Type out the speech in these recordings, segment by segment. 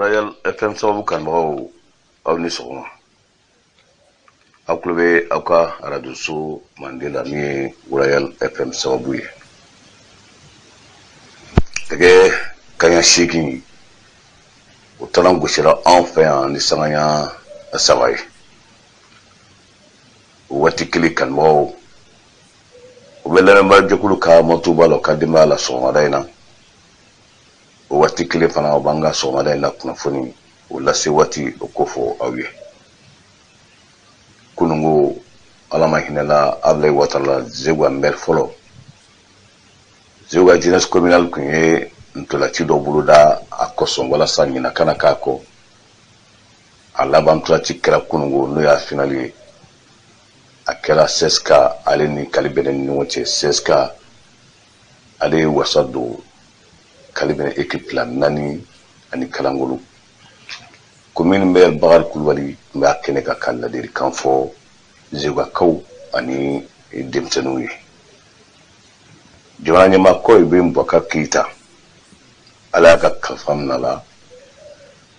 Royal FM sababu kanubagaw, aw ni sɔgɔma. Aw tulo bɛ aw ka arajoso mande la min ye Royal FM sababu ye. Nɛgɛ kanɲɛ 8, o talan gosira anw fɛ yan ni sanga 3 ye. O waati kelen, kanubagaw, u bɛ lamɛnbaajɛkulu ka motoba la, u ka denbaya la sɔgɔmada in na. O waati kelen fana, o b'an ka sɔgɔmada in na kunnafoni o lase waati o kofɔ aw ye. Kununko, Ala ma hinɛla Ablaye Watara la, Zeguwa maire fɔlɔ. Zeguwa jeunesse communale tun ye ntolaci dɔ boloda a kosɔn walasa ɲina kana k'a kɔ. A laban ntolaci kɛra kununko, n'o y'a finale ye. A kɛra CSK ale ni Kalibɛnɛ ni ɲɔgɔn cɛ. CSK ale ye wasa don Kalibɛnɛ équipe la 4 ani kalangolo. Commune maire Bakari Kulubali tun b'a kɛnɛ kan ka ladilikan fɔ Zeguwakaw ani denmisɛnninw ye. Jamana ɲɛmaa kɔ Ibrahim Boubacar Keïta, Ala y'a ka kalifa minɛ a la,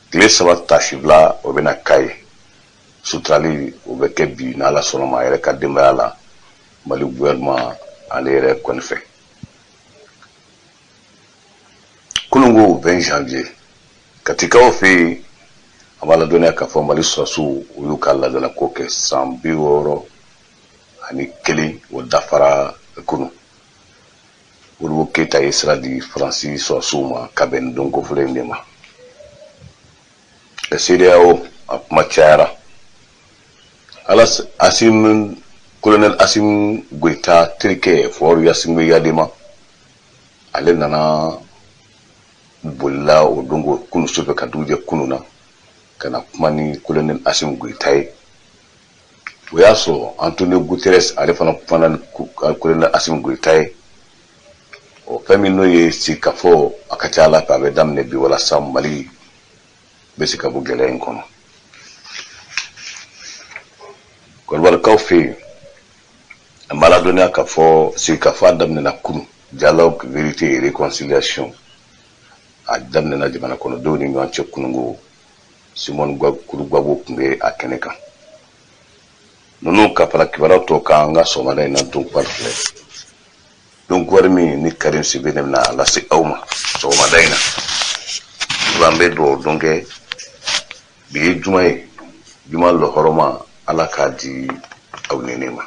tile 3 tasibila o bɛna k'a ye. Suturali o bɛ kɛ bi n'Ala sɔnna ma, a yɛrɛ ka denbaya la, Mali gouvernement ale yɛrɛ kɔni fɛ. Kununko 20 janvier, Katikaw fɛ yen, a b'a ladɔnniya k'a fɔ Mali sɔrɔsiw, u y'u ka ladalako kɛ. San 61, o dafara kunu. Modibo Keyita ye sira di Faransi sɔrɔsiw ma ka bɛn nin don kofɔlen in de ma. CEDEAO, a kuma cayara. Asim, colonel Assimi Goïta terikɛ Faure Gnassingbé Eyadéma, ale nana bolila o don ko kunu sufɛ ka dugu jɛ kunu na ka na kuma ni colonel Assimi Goïta ye. O y'a sɔrɔ Antonio Guterres, ale fana kumana ni colonel Assimi Goïta ye. O fɛn min n'o ye sigikafɔ, a ka ca Ala fɛ a bɛ daminɛ bi walasa Mali bɛ se ka bɔ gɛlɛya in kɔnɔ. Kɔdiwarikaw fɛ yen, an b'a ladɔnniya k'a fɔ sigikafɔ a daminɛna kunu. Dialogue, vérité et réconciliation, a daminɛna jamana kɔnɔdenw ni ɲɔgɔn cɛ kununko. Simone Gbagbo tun bɛ a kɛnɛ kan. Ninnu ka fara kibaruya tɔ kan an ka sɔgɔmada in na. Don kibaru filɛ, don kibaru min ni Karim Sibe de bɛna a lase aw ma sɔgɔmada in na. An bɛ dugawu don kɛ. Bi ye juma ye, juma lɔhɔrɔma, Ala k'a di aw ni ne ma.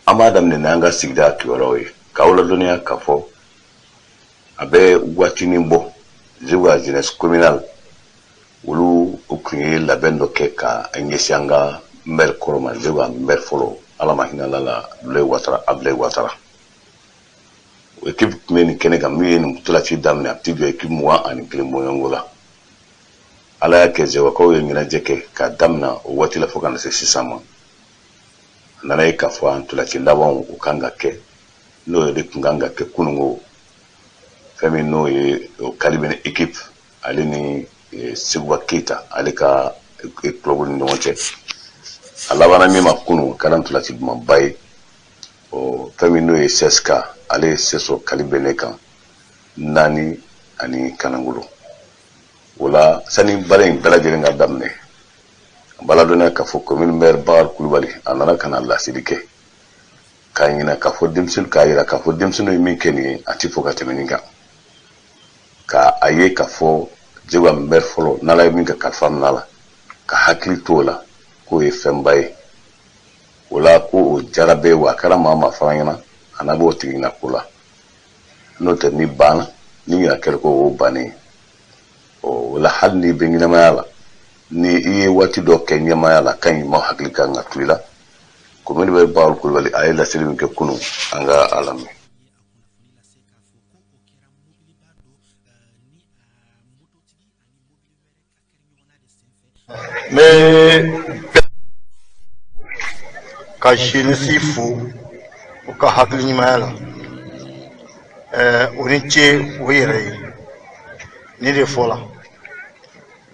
An b'a daminɛ n'an ka sigida kibaruyaw ye, k'aw ladɔnniya k'a fɔ a bɛ waatinin bɔ, Zeguwa jeunesse communale, olu o tun ye labɛn dɔ kɛ ka ɲɛsin an ka maire kɔrɔ ma, Zeguwa maire fɔlɔ, Ala ma hinɛ la Abdoulaye Ouattara. Abdoulaye Ouattara, o équipe tun bɛ nin kɛnɛ kan min ye nin ntolanci daminɛ. A bɛ t'i jɔ équipe 21 bɔɲɔgɔnko la. Ala y'a kɛ Zeguwakaw ye ɲɛnajɛ kɛ k'a daminɛ o waati la fo ka na se sisan ma. A nana ye k'a fɔ a ntolanci labanw o kan ka kɛ, n'o de tun kan ka kɛ kununko. Fɛn min n'o ye o Kalibɛnɛ équipe ale ni Seguba Keyita ale ka club ni ɲɔgɔn cɛ, a labanna min ma kunu, o kɛra ntolanci dumanba ye. Ɔ fɛn min n'o ye CSK, ale ye se sɔrɔ Kalibɛnɛ kan 4 ani kanangolo. O la, sani baara in bɛɛ lajɛlen ka daminɛ, an b'a ladɔnniya k'a fɔ commune maire Bakari Kulubali, a nana ka na laseli kɛ k'a ɲina k'a fɔ denmisɛnnin, k'a yira k'a fɔ denmisɛnninw ye min kɛ nin ye, a ti fɔ ka tɛmɛ nin kan, ka a ye k'a fɔ Zeguwa maire fɔlɔ, n'Ala ye min kɛ kalifa minɛ a la, ka hakili to o la k'o ye fɛnba ye. O la, ko o jara bɛɛ wa, a kɛra maa maa fana ɲɛna, a n'a b'o tigi ɲina ko la. N'o tɛ, ni banna ni ɲina kɛra ko o bannen ɔ. O la, hali n'i bɛ ɲɛnamaya la, ni i ye waati dɔ kɛ ɲɛmaaya la, ka ɲi, maaw hakili kan ka to i la. Commune maire Bakari Kulubali, a ye laseli min kɛ kunun, an ka a lamɛn. N bɛ ka jeunesse fo u ka hakili ɲumanya la. O ni ce o yɛrɛ ye nin de fɔ la.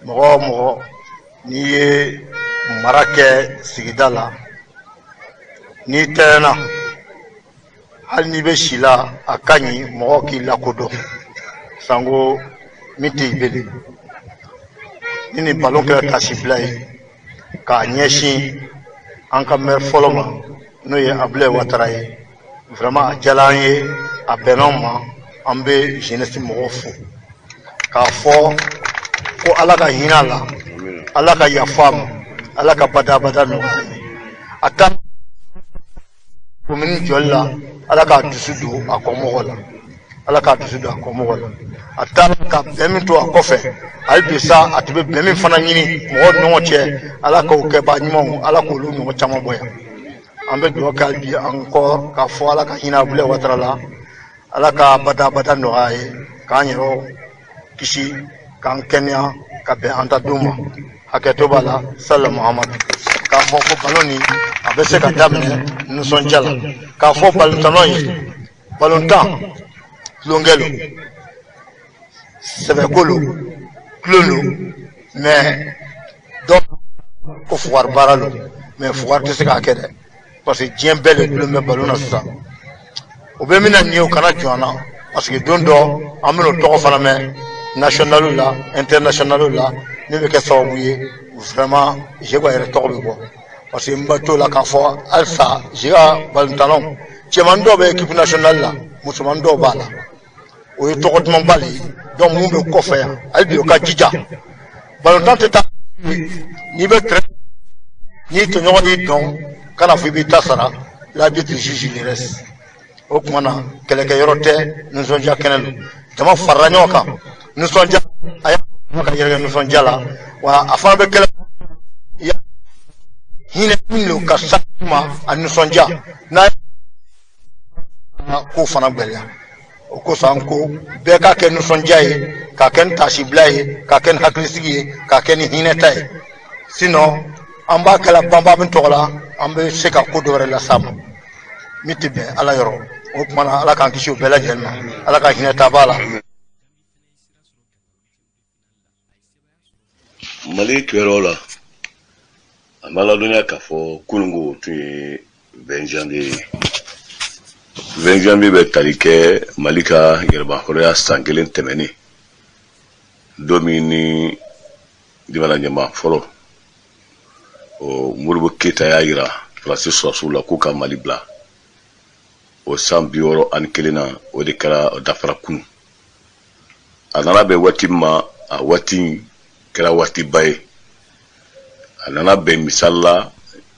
Mɔgɔ o mɔgɔ n'i ye mara kɛ sigida la, n'i tɛrɛnna, hali n'i bɛ si la, a ka ɲi mɔgɔ k'i lakodɔn sanko. Min tɛ ibele ni nin balon kɛra taasibila ye k'a ɲɛsin an ka maire fɔlɔ ma, n'o ye Abulaye Watara ye, vraiment a diyara an ye, a bɛnna anw ma. An bɛ jeunesse mɔgɔw fo k'a fɔ ko Ala ka hinɛ a la, Ala ka yafa a ma, Ala ka badabada nɔgɔya ye. A ta komini jɔli la, Ala k'a dusu don a kɔmɔgɔ la, Ala k'a dusu don a kɔmɔgɔ la. A taara ka bɛn min to a kɔfɛ, hali bi sa a tun bɛ bɛn min fana ɲini mɔgɔw ni ɲɔgɔn cɛ, Ala k'o kɛbaa ɲumanw, Ala k'olu ɲɔgɔn caman bɔ yan. An bɛ dugawu kɛ hali bi an kɔ k'a fɔ Ala ka hinɛ Abulaye Watara la, Ala ka badabada nɔgɔya ye, k'an yɛrɛw kisi, k'an kɛnɛya ka bɛn an ta don ma. Hakɛto b'a la, sala Muhamadu. K'a fɔ ko balon nin a bɛ se ka daminɛ nisɔndiya la, k'a fɔ balontannaw ye, balontan tulonkɛ lo, sɛbɛko lo, tulon lo, mais dɔw ko fugari baara lo, mais fugari tɛ se k'a kɛ dɛ, parce que diɲɛ bɛɛ de tulon bɛ balon na sisan. O bɛ min na nin ye, o kana jɔn an na, parce que don dɔ an bɛna o tɔgɔ fana mɛn national la, international la, min bɛ kɛ sababu ye vraiment Zeguwa yɛrɛ tɔgɔ bɛ bɔ. Parce que n bɛ t'o la k'a fɔ halisa Zeguwa balontannaw cɛman dɔw bɛ équipe nationale la, musoman dɔw b'a la, o ye tɔgɔ dumanba de ye. Donc mun bɛ kɔfɛ yan, hali bi o ka jija, balontan tɛ taa n'i bɛ tɛrɛ n'i tɔɲɔgɔn y'i dɔn, kana fɔ i b'i ta sara, l'arbitre juge le reste. O tuma na kɛlɛkɛyɔrɔ tɛ, nisɔndiya kɛnɛ don, jama farala ɲɔgɔn kan, nisɔndiya a y'a ka yɛrɛkɛ nisɔndiya la, wa a fana bɛ kɛlɛ hinɛ min don ka sa ma a nisɔndiya n'a ko fana gɛlɛya. O kosɔn an ko bɛɛ k'a kɛ nisɔndiya ye, k'a kɛ ni taasibila ye, k'a kɛ ni hakilisigi ye, k'a kɛ ni hinɛ ta ye. Sinon an b'a kɛla banba min tɔgɔ la, an bɛ se ka ko dɔ wɛrɛ las'a ma min tɛ bɛn Ala yɔrɔ. O tuma na Ala k'an kisi o bɛɛ lajɛlen ma, Ala ka hinɛ ta b'a la. Mali kibaruyaw la, an b'a ladɔnniya k'a fɔ kununko tun ye 20 janvier ye. 20 janvier bɛ tali kɛ Mali ka yɛrɛmahɔrɔnya san kelen tɛmɛnen don min ni jamana ɲɛmaa fɔlɔ o Modibo Keyita y'a yira Faransi sɔrɔdasiw la k'u ka Mali bila. O san 61 na, o de kɛra, o dafara kunun. A nana bɛn waati min ma, a waati in kɛra waatiba ye. A nana bɛn misali la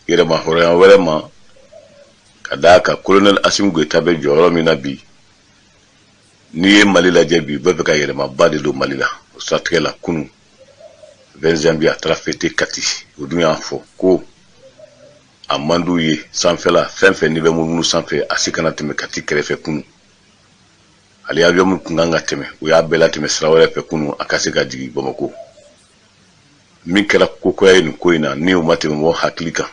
yɛrɛmahɔrɔnya wɛrɛ ma, ka d'a kan colonel Asimi Goyita bɛ jɔyɔrɔ min na bi. N'i ye Mali lajɛ bi, bɛɛ bɛ ka yɛlɛmaba de don Mali la. O siratigɛ la, kunun 20 janvier a taara fêter Kati. O dun y'a fɔ ko a man d'u ye sanfɛla fɛn fɛn n'i bɛ munumunu sanfɛ, a si kana tɛmɛ Kati kɛrɛfɛ kunun. Ale avion min kun kan ka tɛmɛ, u y'a bɛɛ latɛmɛ sira wɛrɛ fɛ kunun, a ka se ka jigin Bamakɔ. Min kɛra kokoya ye nin ko in na, ni o ma tɛmɛ mɔgɔ hakili kan,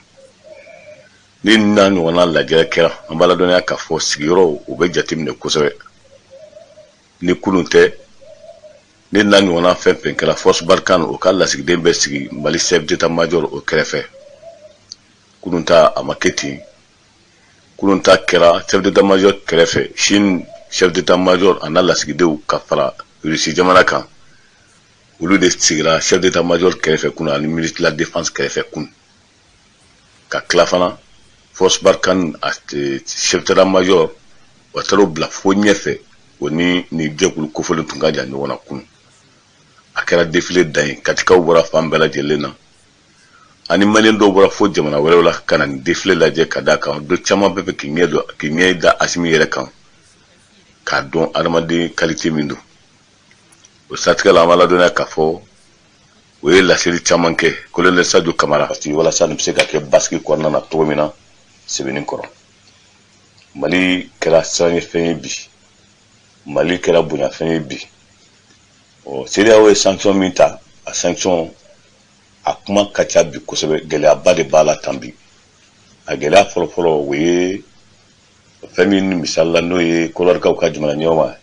ni n'a ɲɔgɔnna lajɛrɛ kɛra, an b'a ladɔnniya k'a fɔ sigiyɔrɔw o bɛ jateminɛ kosɛbɛ. Ni kunun tɛ, ni n'a ɲɔgɔnna fɛn fɛn kɛra, Force Barkhane o ka lasigiden bɛ sigi Mali chef d'état major o kɛrɛfɛ. Kunun ta a ma kɛ ten. Kunun ta kɛra chef d'état major kɛrɛfɛ, Chine chef d'état major a n'a lasigidenw ka fara Russie jamana kan, olu de sigira chef d'état major kɛrɛfɛ kunun ani ministre de la défense kɛrɛfɛ kunun. Ka tila fana, Force Barkhane a chef d'état major o taara o bila fo ɲɛfɛ, o ni nin jɛkulu kofɔlen tun ka jan ɲɔgɔn na kunun. A kɛra défilé dan ye. Katikaw bɔra fan bɛɛ lajɛlen na, ani maliyɛn dɔw bɔra fo jamana wɛrɛw la ka na nin défilé lajɛ, ka d'a kan dɔ caman bɛɛ fɛ k'i ɲɛ don, k'i ɲɛ da Asimi yɛrɛ kan, k'a dɔn adamaden qualité min don. O siratigɛ la, an b'a ladɔnniya k'a fɔ o ye laseli caman kɛ colonel Sadio Kamara, parce que walasa nin bɛ se ka kɛ basigi kɔnɔna na cogo min na sɛbɛnni kɔrɔ. Mali kɛra siranɲɛfɛn ye bi, Mali kɛra bonyafɛn ye bi. Ɔ CEDEAO ye sanction min ta, a sanction a kuma ka ca bi kosɛbɛ. Gɛlɛyaba de b'a la tan bi. A gɛlɛya fɔlɔfɔlɔ, o ye fɛn min misali la, n'o ye Kɔdiwarikaw ka jamana ɲɛmaa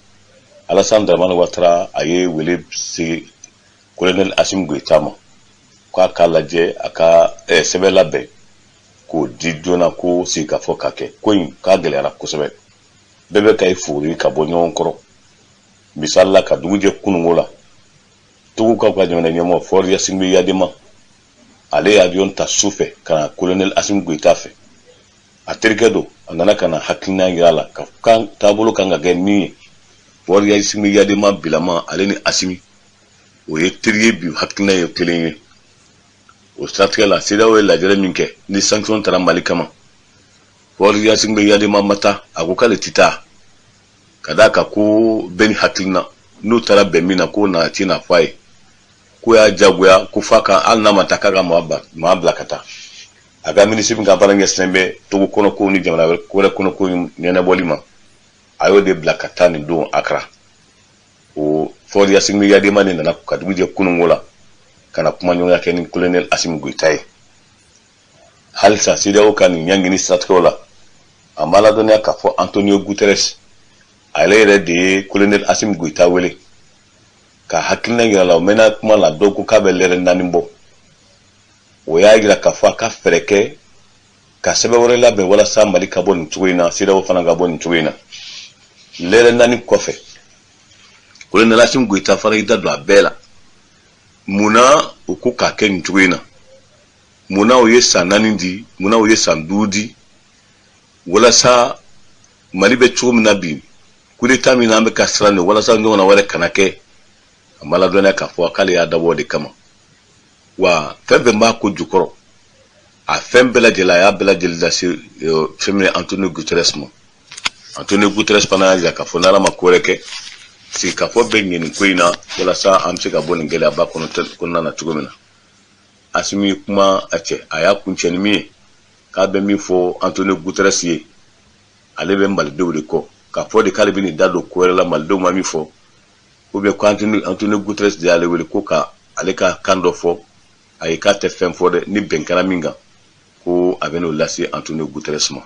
Alassane Dramane Ouattara, a ye wele se colonel Assimi Goïta ma k'a k'a lajɛ, a ka sɛbɛn labɛn k'o di joona, ko sigikafɔ ka kɛ. Ko in k'a gɛlɛyara kosɛbɛ, bɛɛ bɛ ka i fori ka bɔ ɲɔgɔn kɔrɔ. Misali la, ka dugu jɛ kununko la. Togokaw ka jamana ɲɛmɔgɔ Faure Gnassingbé Eyadéma, ale ye avion ta su fɛ ka na colonel Assimi Goïta fɛ. A terikɛ don, a nana ka na hakilina yira a la ka kan taabolo kan ka kɛ min ye. Faure Gnassingbé Eyadéma bilama, ale ni Assimi o ye teri ye bi, hakilina ye kelen ye. O siratigɛ la, CEDEAO ye lajɛrɛ min kɛ ni sanction tara Mali kama, Faure Gnassingbé Eyadéma ma taa. A ko k'ale tɛ taa ka d'a kan ko bɛɛ ni hakilina, n'u taara bɛn min na, k'o na ti na fɔ a ye k'o y'a jagoya ko f'a ka, hali n'a ma taa, k'a ka maa bila ka taa. A ka minisiri min ka baara ɲɛsinnen bɛ Togo kɔnɔ kow ni jamana wɛrɛ kɔnɔ kow ɲɛnabɔli ma, a y'o de bila ka taa nin don Accra. O Faure Gnassingbé Eyadéma de nana ka dugu jɛ kununko la ka na kumaɲɔgɔnya kɛ ni colonel Assimi Goïta ye. Halisa CEDEAO ka nin ɲangini siratigɛw la, an b'a ladɔnniya k'a fɔ Antonio Guterres, ale yɛrɛ de ye colonel Assimi Goïta wele ka hakilina yira la. O mɛnna kuma la, dɔw ko k'a bɛ lɛrɛ 4 bɔ. O y'a yira k'a fɔ a ka fɛɛrɛ kɛ ka sɛbɛn wɛrɛ labɛn walasa Mali ka bɔ nin cogo in na, CEDEAO fana ka bɔ nin cogo in na. Lɛrɛ 4 kɔfɛ, colonel Assimi Goïta fana y'i da don a bɛɛ la. Munna u ko k'a kɛ nin cogo in na? Munna u ye san 4 di? Munna u ye san 5 di? Walasa Mali bɛ cogo min na bi, coup d'état min na an bɛ ka siran nin, walasa ɲɔgɔnna wɛrɛ kana kɛ. A ma ladɔnniya k'a fɔ k'ale y'a dabɔ o de kama. Wa fɛn fɛn b'a ko jukɔrɔ, a fɛn bɛɛ lajɛlen, a y'a bɛɛ lajɛlen lase fɛn min ye Antonio Guterres ma. Antonio Guterres fana y'a jira k'a fɔ n'Ala ma ko wɛrɛ kɛ, sigikafɔ bɛ ɲɛ nin ko in na walasa an bɛ se ka bɔ nin gɛlɛyaba kɔnɔna na cogo min na. Assimi ye kuma a cɛ, a y'a kuncɛ ni min ye, k'a bɛ min fɔ Antonio Guterres ye, ale bɛ malidenw de kɔ, k'a fɔ de k'ale bɛ nin da don ko wɛrɛ la malidenw ma min fɔ, ou bien ko Antonio Guterres de y'ale wele ko ka ale ka kan dɔ fɔ. A ye k'a tɛ fɛn fɔ dɛ, ni bɛn kɛra min kan, ko a bɛ n'o lase Antonio Guterres ma.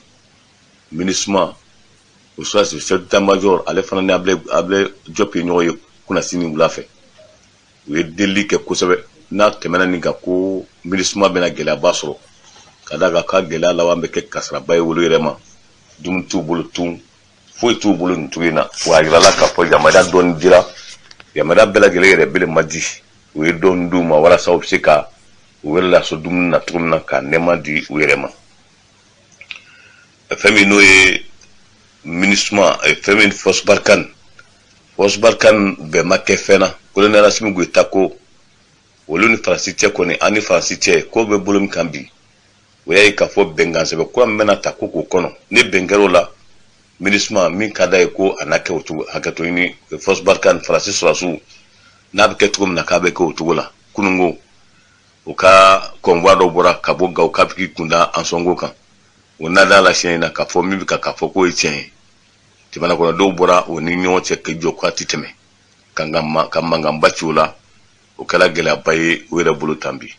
MINUSMA, o sɔrɔdasi chef d'état-major, ale fana ni Ablaye Diop ye ɲɔgɔn ye kunnasini wula fɛ. U ye delili kɛ kosɛbɛ n'a tɛmɛna nin kan ko MINUSMA bɛna gɛlɛyaba sɔrɔ, ka d'a kan k'a gɛlɛya laban bɛ kɛ kasaraba ye olu yɛrɛ ma. Dumuni t'u bolo tun, foyi t'u bolo nin cogo in na. Wa a yirala k'a fɔ yamaruya dɔɔni dira, yamaruya bɛɛ lajɛlen yɛrɛ bele ma di, u ye dɔɔni d'u ma walasa u bɛ se ka u yɛrɛ lasɔrɔ dumuni na cogo min na, ka nɛɛma di u yɛrɛ ma. Fɛn min n'o ye MINUSMA, fɛn min Force Barkhane, Force Barkhane bɛn ma kɛ fɛn na. Colonel Assimi Goïta ko olu ni Faransi cɛ kɔni, an ni Faransi cɛ ko bɛ bolo min kan bi, o y'a ye k'a fɔ bɛnkan sɛbɛn kura min bɛna ta ko k'o kɔnɔ, ni bɛn kɛra o la, MINUSMA min ka d'a ye ko a na kɛ o cogo. Hakɛto ɲini Force Barkhane, Faransi sɔrɔdasiw n'a bɛ kɛ cogo min na, k'a bɛ kɛ o cogo la. Kununko u ka convoi dɔ bɔra ka bɔ Gawo k'a bɛ k'i kunda Ansongo kan. O nada la siɲɛ in na k'a fɔ min bɛ ka k'a fɔ k'o ye tiɲɛ ye, jamana kɔnɔdenw bɔra o ni ɲɔgɔn cɛ k'i jɔ k'a ti tɛmɛ ka mankanba ci o la. O kɛra gɛlɛyaba ye u yɛrɛ bolo tan bi.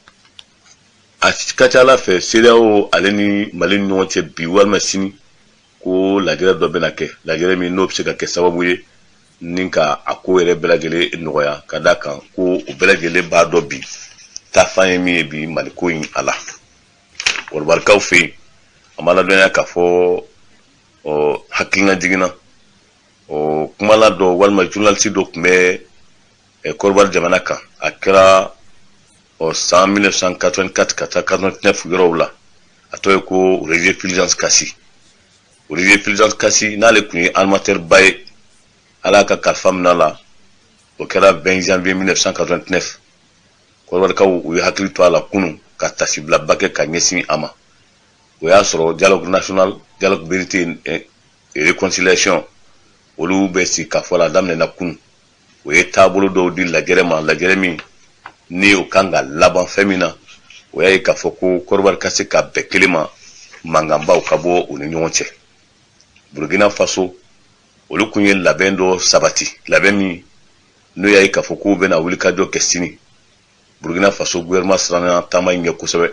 A ka ca ala fɛ, CEDEAO ale ni Mali ni ɲɔgɔn cɛ bi walima sini, ko lajɛrɛ dɔ bɛna kɛ, lajɛrɛ min n'o bɛ se ka kɛ sababu ye ni ka a ko yɛrɛ bɛɛ lajɛlen nɔgɔya, ka d'a kan ko o bɛɛ lajɛlen b'a dɔn bi taafan ye min ye bi Mali ko in a la. Kɔrɔbarikaw fɛ yen, an b'a ladɔnniya k'a fɔ ɔ hakilina jiginna ɔ kumala dɔ walima journaliste dɔ tun bɛ Kɔrɔbari jamana kan. A kɛra ɔ san 1984 ka taa 89 yɔrɔw la. A tɔgɔ ye ko Roger Fulgence Kassi. Roger Fulgence Kassi n'ale tun ye animateur ba ye, Ala ka kalifa minɛ a la, o kɛra 20 janvier 1989. Kɔrɔbarikaw u ye hakili to a la kunun ka tasibilaba kɛ ka ɲɛsin a ma. O y'a sɔrɔ dialogue national, dialogue vérité et réconciliation, olu bɛ sigi ka fɔ la, a daminɛna kunun. O ye taabolo dɔw di lajɛrɛ ma, lajɛrɛ min ni o kan ka laban fɛn min na, o y'a ye k'a fɔ ko Kɔrɔbari ka se ka bɛn kelen ma, mankanbaw ka bɔ u ni ɲɔgɔn cɛ. Burukina Faso, olu kun ye labɛn dɔ sabati, labɛn min n'o y'a ye k'a fɔ k'u bɛna wulikajɔ kɛ sini. Burukina Faso gouvernement siranna taama in ɲɛ kosɛbɛ.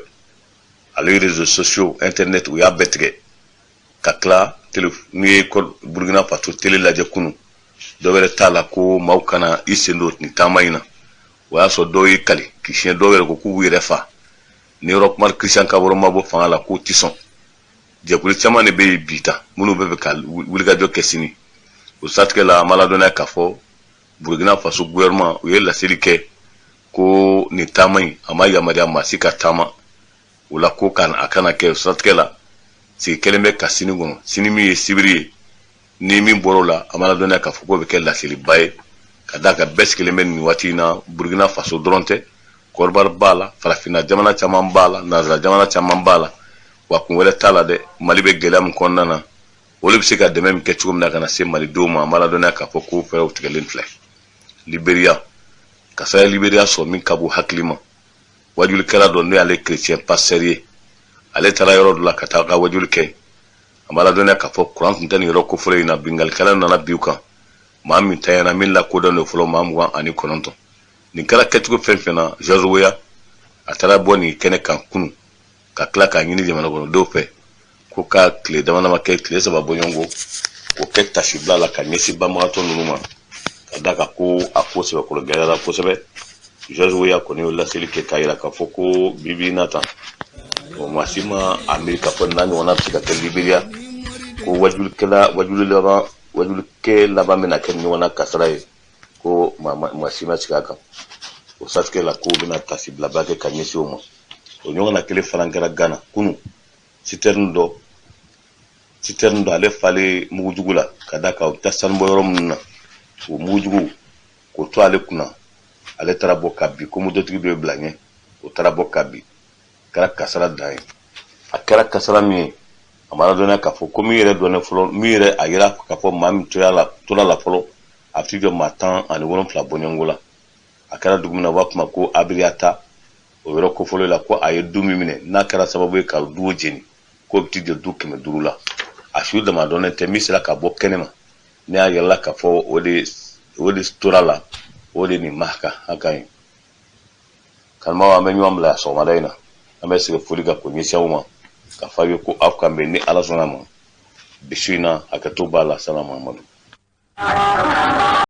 Ale ye réseaux sociaux, internet, u y'a bɛɛ tigɛ ka tila. N'i ye Burukina Faso télé lajɛ kunun, dɔ wɛrɛ t'a la ko maaw kana i sen don nin taama in na. O y'a sɔrɔ dɔw y'i kali k'i siɲɛ, dɔw yɛrɛ ko k'u b'u yɛrɛ fa ni Roch Marc Christian Kaboré ma bɔ fanga la, k'u ti sɔn. Jɛkulu caman de bɛ yen bi ta minnu bɛ fɛ ka wulikajɔ kɛ sini. O siratigɛ la, an b'a ladɔnniya k'a fɔ Burukina Faso gouvernement u ye laseli kɛ. Ko nin taama in, a ma yamaruya maa si ka taama o la, ko a kana kɛ. O siratigɛ la, sigi kɛlen bɛ ka sini kɔnɔ, sini min ye sibiri ye. Ni min bɔra o la, a mana dɔnniya k'a fɔ k'o bɛ kɛ laseliba ye, ka d'a kan bɛɛ sigilen bɛ nin waati in na. Burukina Faso dɔrɔn tɛ, Kɔdiwari b'a la, farafinna jamana caman b'a la, nansara jamana caman b'a la. Wa kun wɛrɛ t'a la dɛ, Mali bɛ gɛlɛya min kɔnɔna na, olu bɛ se ka dɛmɛ min kɛ cogo min na ka na se malidenw ma. An b'a ladɔnniya k'a fɔ ko fɛɛrɛw tigɛlen filɛ. Liberiya, kasara ye Liberiya sɔrɔ min ka bon hakili ma. Wajulikɛla dɔ, n'o y'ale chrétien pasteur ye, ale taara yɔrɔ dɔ la ka taa ka wajuli kɛ. An b'a ladɔnniya k'a fɔ kuran tun tɛ nin yɔrɔ kofɔlen in na. Binkalikɛla nana bin u kan. Maa min tanyana, min lakodɔn don fɔlɔ, maa 29. Nin kɛra kɛcogo fɛn fɛn na, George Weah a taara bɔ nin kɛnɛ kan kunu, ka tila k'a ɲini jamana kɔnɔdenw fɛ ko ka tile dama dama kɛ, tile 3 bɔɲɔgɔnko, k'o kɛ tasibila la ka ɲɛsin banbagatɔ ninnu ma, ka da kan ko a ko sɛbɛkɔrɔ gɛlɛyara kosɛbɛ. George Weah kɔni y'o laseli kɛ k'a yira k'a fɔ ko bibi in na tan, maa si ma a miiri k'a fɔ n'a ɲɔgɔnna bɛ se ka kɛ Liberiya, ko wajulikɛla wajuli laban, wajulikɛ laban bɛna kɛ ɲɔgɔnna kasara ye, ko maa si ma sigi a kan. O siratigɛ la, k'o bɛna tasibilaba kɛ ka ɲɛsin o ma. O ɲɔgɔnna kelen fana kɛra Gana kunu. Citerne dɔ, ale falen mugujugu la, ka da kan u bɛ taa sanubɔ yɔrɔ minnu na, o mugujugu k'o to ale kunna, ale taara bɔ ka bin. Ko mototigi dɔ ye bila ɲɛ, o taara bɔ ka bin, kɛra kasara dan ye. A kɛra kasara min ye, a ma ladɔnniya k'a fɔ ko min yɛrɛ dɔnnen fɔlɔ, min yɛrɛ a yira k'a fɔ maa min tora la fɔlɔ, a bɛ t'i jɔ maa 17 bɔɲɔgɔnko la. A kɛra dugu min na, u b'a fɔ ma ko Abiriyata, o yɔrɔ kofɔlen la, ko a ye du min minɛ, n'a kɛra sababu ye ka du jeni, k'o bɛ t'i jɔ du 500 la. A su damadɔnnen tɛ min sera ka bɔ kɛnɛ ma, ne y'a yɛlɛla k'a fɔ o de tora la, o de nin ma ka kan ye. Kanubaw, an bɛ ɲɔgɔn bila sɔgɔmada in na. An bɛ segin foli kan k'o ɲɛsin aw ma, ka fɔ aw ye ko aw kan bɛn ni Ala sɔnna ma bi su in na. Hakɛto b'a la. Salamu Mamadu.